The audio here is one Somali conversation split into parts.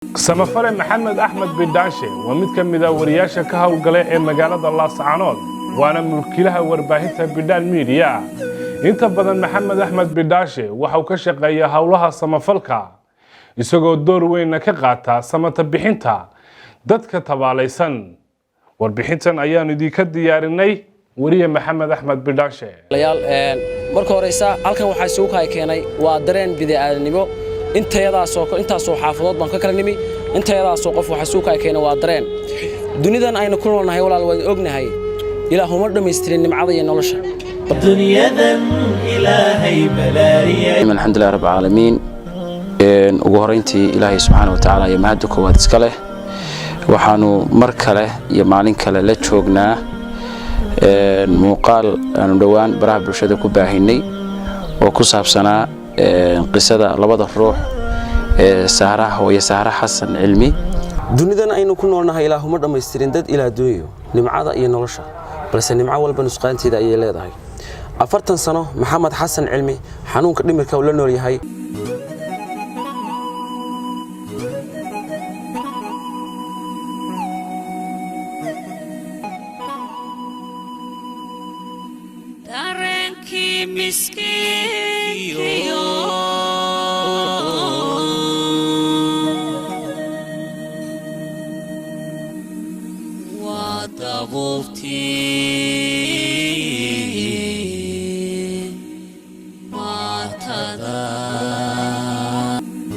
Samafale Maxamed Axmed Bidhaanshe waa mid ka mid a wariyaasha ka howlgala ee magaalada Laascanood, waana mulkiilaha warbaahinta Bidhaan Media. Inta badan Maxamed Axmed Bidhaashe waxauu ka shaqeeyaa howlaha samafalka, isagoo door weynna ka qaata samata bixinta dadka tabaalaysan. Warbixintan ayaanu idinka diyaarinay wariye Maxamed Axmed Bidhaashe. Marka horeysa, halkan waxaa isugu kay keenay waa dareen bini'aadanimo. Intayadaasoo intaasoo xaafadood baan ka kala nimi, intayadaasoo qof waxaa isugu kay keenay waa dareen. Dunidan aynu ku noolnahay, walaal, waan ognahay Ilaahuma dhammaystirin nimcada iyo nolosha. Dunyadan Ilaahay balaariyay. Alxamdulilah rab caalamiin. Ugu horeyntii, Ilaahay subxaana wa tacaala iyo mahadda koowaad iska leh. Waxaanu mar kale iyo maalin kale la joognaa muuqaal aanu dhowaan baraha bulshada ku baahinay oo ku saabsanaa qisada labada ruux ee Sahra, hooye Sahra Xasan Cilmi. Dunidan aynu ku noolnahay Ilaahuma dhammaystirin dad ilaa doonyo nimcada iyo nolosha, balse nimco walba nusqaanteeda ayay leedahay. 40 sano Maxamed Xasan Cilmi xanuunka dhimirka uu la nool yahay. Dareenkii miskiinkiyo waa dabuubtii maatada.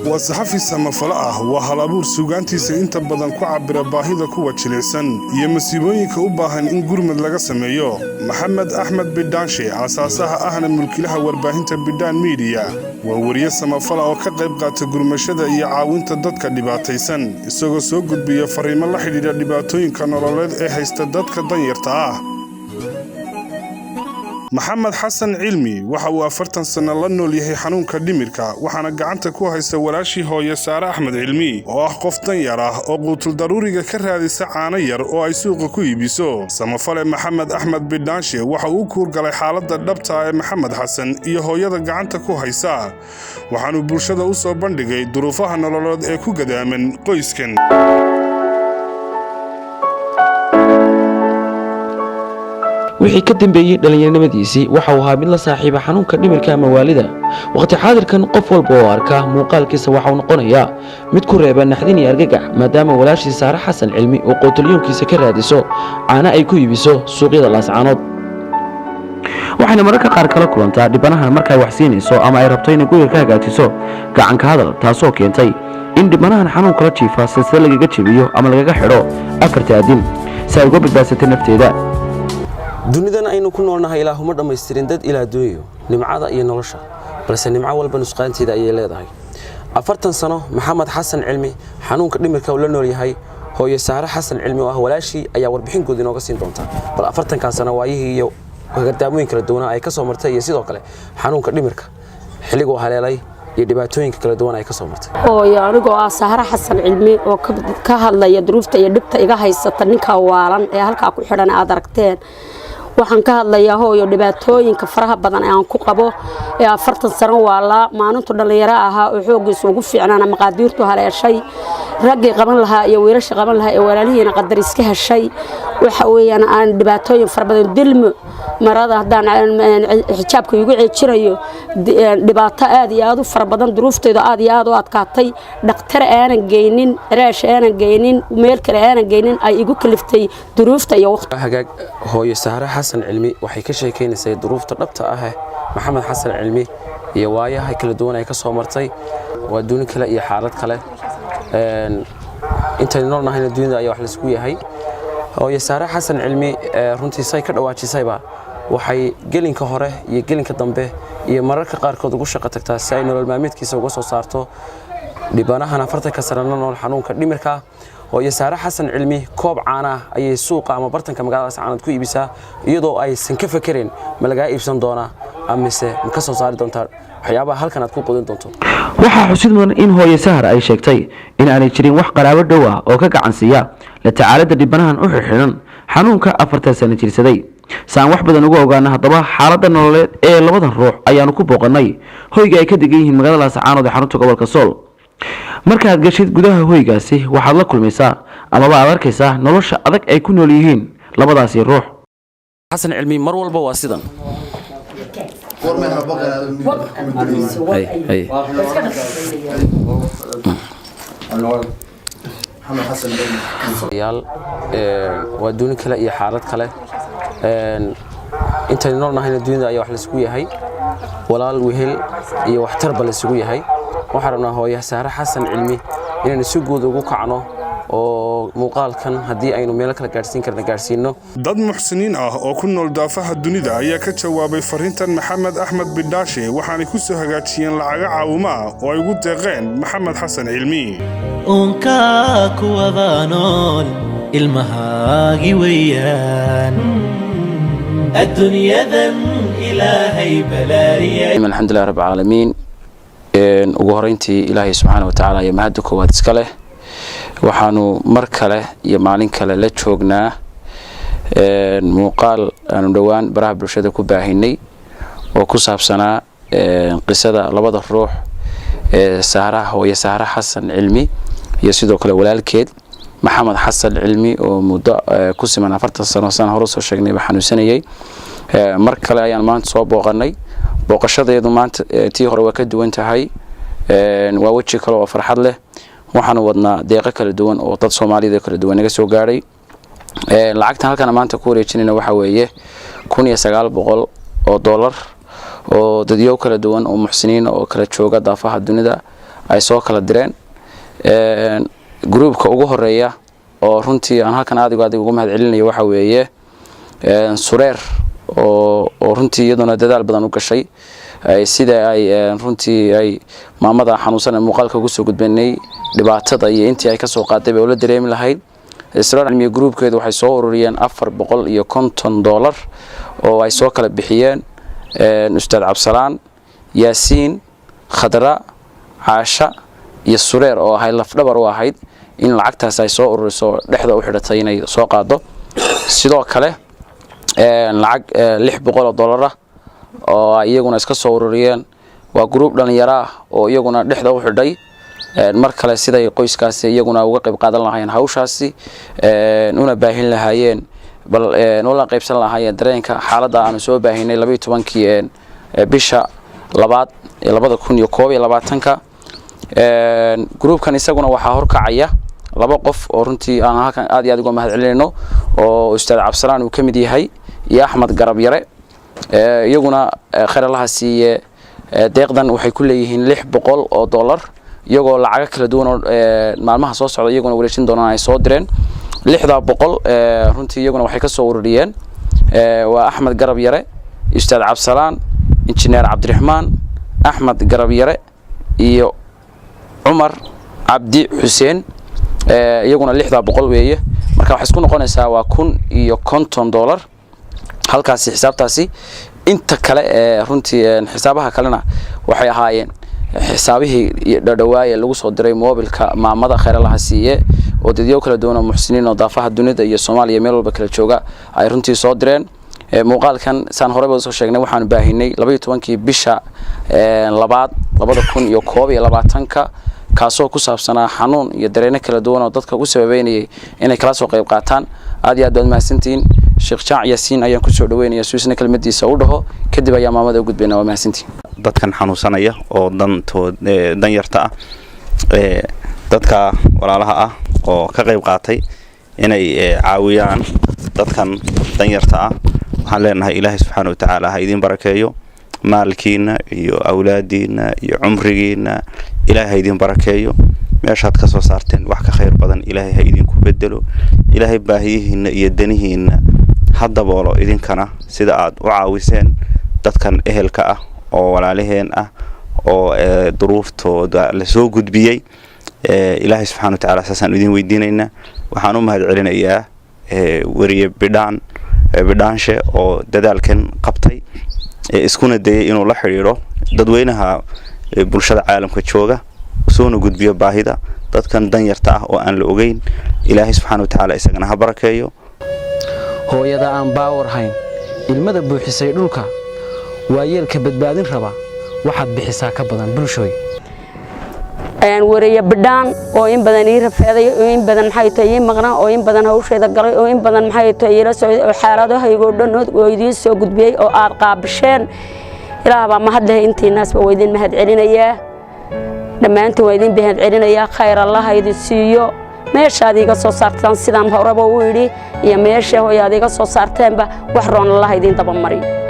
Waa saxafi samafalo ah, waa hal-abuur suugaantiisa inta badan ku cabbira baahida kuwa jilicsan iyo masiibooyinka u baahan in gurmad laga sameeyo. Maxamed Axmed Bidhaanshe, aasaasaha ahna mulkilaha warbaahinta Bidhaan Media, waa weriye samafala oo ka qayb qaata gurmashada iyo caawinta dadka dhibaataysan, isagoo soo gudbiya farriimo la xidhiidha dhibaatooyinka nololeed ee haysta dadka danyarta ah. Maxamed Xasan Cilmi waxa uu 40 sanno la nool yahay xanuunka dhimirka, waxaana gacanta ku haysta walaashii hooye Saare Axmed Cilmi oo ah qof danyar ah oo quutul daruuriga ka raadisa caano yar oo ay suuqa ku iibiso. Samafale Maxamed Axmed Bidhaanshe waxa uu kuurgalay xaaladda dhabta ee Maxamed Xasan iyo hooyada gacanta ku haysa, waxaanuu bulshada u soo bandhigay duruufaha nololeed ee ku gadaaman qoyskan. Wixii ka dambeeyey dhallinyaronimadiisii, waxa uu ahaa mid la saaxiiba xanuunka dhimirka ama waalida. Waqti xaadirkan, qof walba oo arka muuqaalkiisa waxa uu noqonayaa mid ku reeba naxdin iyo argagax, maadaama walaashii Saare Xasan Cilmi uu qootolyoonkiisa ka raadiso caano ay ku iibiso suuqyada Laascaanood. Waxayna mararka qaar kala kulantaa dhibanahan markay wax siinayso ama ay rabto inay guriga ka hagaajiso gacanka hadal, taasoo keentay in dhibanahan xanuunka la jiifa silsila lagaga jebiyo ama lagaga xidho afarta adin si ay uga badbaadsatay nafteeda. Dunidan aynu ku noolnahay Ilaahuma dhammaystirin dad ilaa doonyo nimcada iyo nolosha, balse nimco walba nusqaanteeda ayay leedahay. 40 sano Maxamed Xasan Cilmi xanuunka dhimirka uu la nool yahay. Hooye Saare Xasan Cilmi oo ah walaashii ayaa warbixin guud inooga siin doonta bal 40-kaa sano waayihii iyo gardaamooyin kala duwanaa ay ka soo martay, iyo sidoo kale xanuunka dhimirka xilliguu haleelay iyo dhibaatooyinka kala duwan ay ka soo martay. Hooyo, anigoo ah Sahre Xasan Cilmi oo ka hadlaya duruufta iyo dhibta iga haysata ninka waalan ee halkaa ku xidhan aad aragteen, waxaan ka hadlayaa, hooyo, dhibaatooyinka faraha badan ee aan ku qabo ee 40 sano waalaa. Maalintu dhallinyaro ahaa oo xooggiisu ugu fiicnaana maqaadiirtu haleeshay, raggii qaban lahaa iyo wiilasha qaban lahaa ee walaalihiina qadar iska heshay. Waxa weeyaan aan dhibaatooyin fara badan, dilmo, marada haddaan xijaabka igu ceejinayo, dhibaato aad iyo aad u fara badan, duruufteydu aad iyo aad u adkaatay, dhakhtar aanan geynin, raash aanan geynin, meel kale aanan geynin, ay igu kaliftay duruufta iyo waqti. Hagaag, hooyo Sahre Xasan Cilmi waxay ka sheekaynaysay duruufta dhabta ah Maxamed Xasan Cilmi iyo waayaha kala duwan ay ka soo martay. Waa duni kale iyo xaalad kale. Intaynu nool nahayna dunida ayaa wax laisku yahay. Hooyo Saare Xasan Cilmi runtii say ka dhawaajisayba, waxay gelinka hore iyo gelinka dambe iyo mararka qaarkood ugu shaqo tagtaa si ay nolol maalmeedkiisa uga soo saarto dhibanahan 40-ka sano la nool xanuunka dhimirka. Hooyo Saare Xasan Cilmi koob caana ah ayay suuqa ama bartanka magaalada Caanad ku iibisaa, iyadoo aysan ka fekereen ma lagaa iibsan doonaa amise ma ka soo saari doontaa waxyaabaha halkan aad ku qudin doonto. Waxaa xusid mudan in hooye Sahar ay sheegtay in aanay jirin wax qaraabo dhow ah oo ka gacan siiya la tacaalidda dhibanahan u xirxiran xanuunka 40 sano jirsaday. Si aan wax badan uga ogaana haddaba xaaladda nololeed ee labadan ruux, ayaanu ku booqannay hoyga ay ka degan yihiin magaalada Laascaanood ee xarunta gobolka Sool. Markaad gashid gudaha hoygaasi, waxaad la kulmaysaa amaba aad arkaysaa nolosha adag ay ku nool yihiin labadaasi ruux. Xasan Cilmi mar walba waa sidan. Hay, hay. Yaal, waa duuni kale iyo xaalad kale. Intaynu nool nahayna dunida ayaa wax laisugu yahay, walaal, wehel iyo waxtarba laisugu yahay. Waxaan rabnaa hooyo Saare Xasan Cilmi inaynu si guud ugu kacno oo muuqaalkan haddii aynu meelo kale gaadhsiin karna gaadhsiino. Dad muxsiniin ah oo ku nool daafaha dunida ayaa ka jawaabay fariintan Maxamed Axmed Bidhaashe, waxaanay ku soo hagaajiyeen lacago caawimo ah oo ay ugu deeqeen Maxamed Xasan Cilmi. Uunkaa kuwada nool ilmahaagi weeyaan, adduunyadan Ilaahay balaariyay. Alxamdulilah rabbi caalamiin. Ugu horeyntii Ilaahay subxaana wa tacaala iyo mahadda koowaad iska leh. Waxaanu mar kale iyo maalin kale la joognaa muuqaal aanu dhowaan baraha bulshada ku baahinay oo ku saabsanaa qisada labada ruux ee Saara, hooye Saare Xasan Cilmi iyo sidoo kale walaalkeed Maxamed Xasan Cilmi oo muddo ku siman 40 sano, san hore soo sheegnayba, xanuunsanayay. Mar kale ayaan maanta soo booqanay. Booqashadeedu maanta tii hore waa ka duwan tahay, waa weji kale oo farxad leh. Waxaanu wadnaa deeqo kala duwan oo dad Soomaalida kala duwan naga soo gaadhay. Lacagtan halkan maanta ku wareejinayna waxaa weeye 1900 oo dollar oo dadyo kala duwan oo muxsiniin oo kala jooga daafaha dunida ay soo kala direen. Gruubka ugu horeeya oo runtii aan halkan aadigo adiga ugu mahad celinayo waxaa weeye Sureer oo runtii iyaduna dadaal badan u gashay sida ay runtii ay maamada xanuunsan ee muuqaalka ugu soo gudbanay dhibaatada iyo intii ay kasoo qaaday bay ula dareemi lahayd. Sureer Cilmiya gruubkeedu waxay soo ururiyeen $450 oo ay soo kala bixiyeen Ustaad Cabsalaan, Yaasiin, Khadra, Caasha iyo Sureer oo ahayd lafdhabar u ahayd in lacagtaas ay soo ururiso, dhexda u xidhatay inay soo qaado. Sidoo kale lacag 600 oo dollar ah oo ay iyaguna iska soo ururiyeen waa gruub dhalinyaro ah oo iyaguna dhexda u xidhay mar kale siday qoyskaasi iyaguna uga qayb qaadan lahaayeen hawshaasi, una baahin lahaayeen, bal ula qaybsan lahaayeen dareenka xaaladda aanu soo baahinay 12-kii bisha labaad ee 2021-ka. Gruubkan isaguna waxaa horkacaya laba qof oo runtii aan halkan aad iyo aad uga mahad celinayno, oo Ustaad Cabsalaan uu ka mid yahay iyo Axmed Garab Yare. Iyaguna khayr Allaha siiye, deeqdan waxay ku leeyihiin 600 oo dollar, iyagoo lacago kala duwan oo maalmaha soo socda iyaguna wareejin doonaan ay soo direen. 600 runtii iyaguna waxay ka soo ururiyeen waa Axmed Garab Yare, Ustaad Cabsalaan, Injineer Cabdiraxmaan, Axmed Garab Yare iyo Cumar Cabdi Xuseen. Iyaguna 600 weeye. Marka waxay isku noqonaysaa waa $1050 halkaasi xisaabtaasi. Inta kale ee runtii xisaabaha kalena waxay ahaayeen xisaabihii dhadhawaaye lagu soo diray moobilka maamada, khayr Allaha siiye, oo dadyo kala duwan oo muxsiniin oo daafaha dunida iyo Soomaaliya meel walba kala jooga ay runtii soo direen. Muuqaalkan saan horeyba usoo sheegnay waxaanu baahinay 12-kii bisha labaad 2021-ka, kaasoo ku saabsanaa xanuun iyo dareeno kala duwan oo dadka u sababeynayay inay kala soo qayb qaataan. Aad iyo aad baad mahadsantihiin. Sheekh Jaac Yaasiin ayaan kusoo dhaweynaya suisna kelmadiisa u dhaho, kadib ayaa maamada u gudbayna. Waa mahadsantihiin. Dadkan xanuunsanaya oo dantood danyarta ah, dadka walaalaha ah oo ka qayb qaatay inay caawiyaan dadkan danyarta ah, waxaan leenahay Ilaahay subxaana wa tacaala ha idiin barakeeyo maalkiina iyo awlaadiina iyo cumrigiina. Ilaahay ha idiin barakeeyo. Meeshaad ka soo saarteen wax ka khayr badan Ilaahay ha idinku bedelo. Ilaahay baahiyihiinna iyo danihiinna ha daboolo. Idinkana sida aad u caawiseen dadkan ehelka ah oo walaalaheen ah oo duruuftooda lasoo gudbiyey, Ilaahay subxana wa tacaala saasaan idin weydiinaynaa. Waxaan u mahad celinayaa weriye Bidhaan Bidhaanshe oo dadaalkan qabtay, iskuna dayay inuu la xidhiidho dadweynaha bulshada caalamka jooga, soona gudbiyo baahida dadkan danyarta ah oo aan la ogeyn. Ilaahay subxaana wa tacaala isagana ha barakeeyo. Hooyada aan baawar hayn, ilmada buuxisay dhulka, waayeelka badbaadin raba, waxaad bixisaa ka badan, bulshooy. Wareeye Bidhaan oo in badan ii rafaaday, oo in badan, maxay tahay, ii maqnaa, oo in badan hawsheeda galay, oo in badan, maxay tahay, iila socday, oo xaaladahaygo dhan oo idiin soo gudbiyey oo aad qaabisheen, Ilaah baa mahad leh. Intiinaasba waa idin mahad celinayaa dhammaantiin, waa idin mahad celinayaa. Khayr Allaha idin siiyo. Meeshaad iiga soo saartaan, sidaan horeba u idhi, iyo meesha hooyaad iga soo saarteenba, wax roon Allaha idin dabamariyo.